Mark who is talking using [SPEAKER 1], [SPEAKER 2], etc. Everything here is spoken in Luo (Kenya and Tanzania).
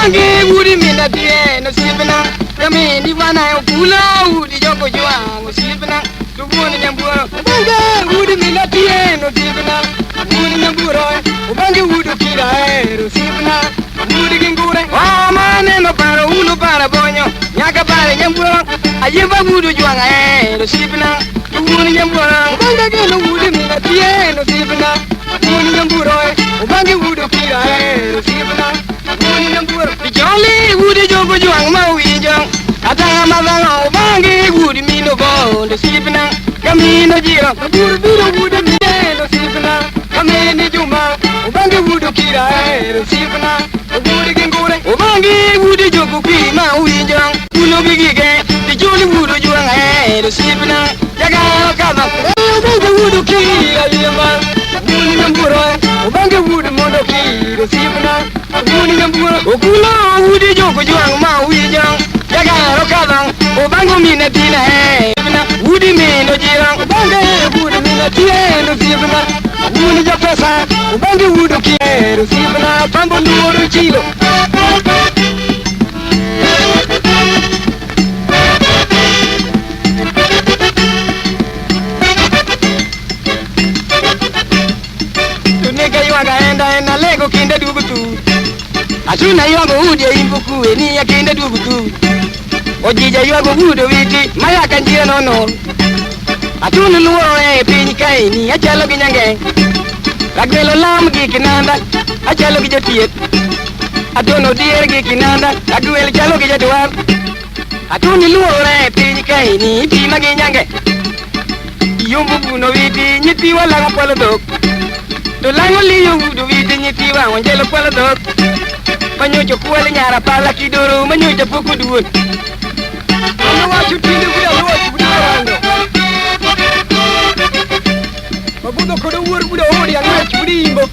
[SPEAKER 1] Ubangi wudi mina tie no sipna. Kami wana okula wudi joko juang sipna. Tubuoni nyamburo. Ubangi wudi mina tie no sipna. Wudi nyamburo. Ubangi wudi kira ero sipna. Wudi gingure. Wa mane no paro uno para bonyo. Nyaka pare nyamburo. Ayeba wudi juang ero sipna. Tubuoni nyamburo. Ubangi gelo wudi mina tie no sipna. Wudi nyamburo. Ubangi wudi kira ero sipna. Jolly woody jogo juang ma winjo atanga madanga ubangi woody mino bondo sipna kamino jiro buru buru woody mino sipna kamini juma ubangi woody kira ero sipna woody gingure ubangi woody jogo ki ma winjo kuno gigige di jolly woody juang ero sipna jaga kama ubangi woody kira yema woody nyamburo ubangi woody mondo kiro sipna Okula wudi joko juang ma winjo jagaro kadang obango mina tina na wudi mino jirang obange wudi mina tieno sibna wudi japesa obange wudo kiero sibna pambo luoro chilo Tuneka yuaga enda ena lego kinde dugutu Asuna yuago ude imbuku eni yakinde dugutu Ojija yuago ude witi mayaka njia nono Atunu luoro e piny kaeni achalo gi nyange Ragwelo lam gi kinanda achalo gi jatieth Atono dier gi kinanda ragwel chalo gi jatwar Atunu luoro e piny kaeni ipima gi nyange Yombo buno witi nyithiwa lang'o kwalo dhok To lang'o liyo udo witi nyithiwa onjelo kwalo dhok Manyocho kwalo nyara pala kidoro manyocho pok oduon
[SPEAKER 2] Mano wacho tinde wuod aluoch wuod orando Mabudho kod owuor wuod oodi ang'wech wuod imbo.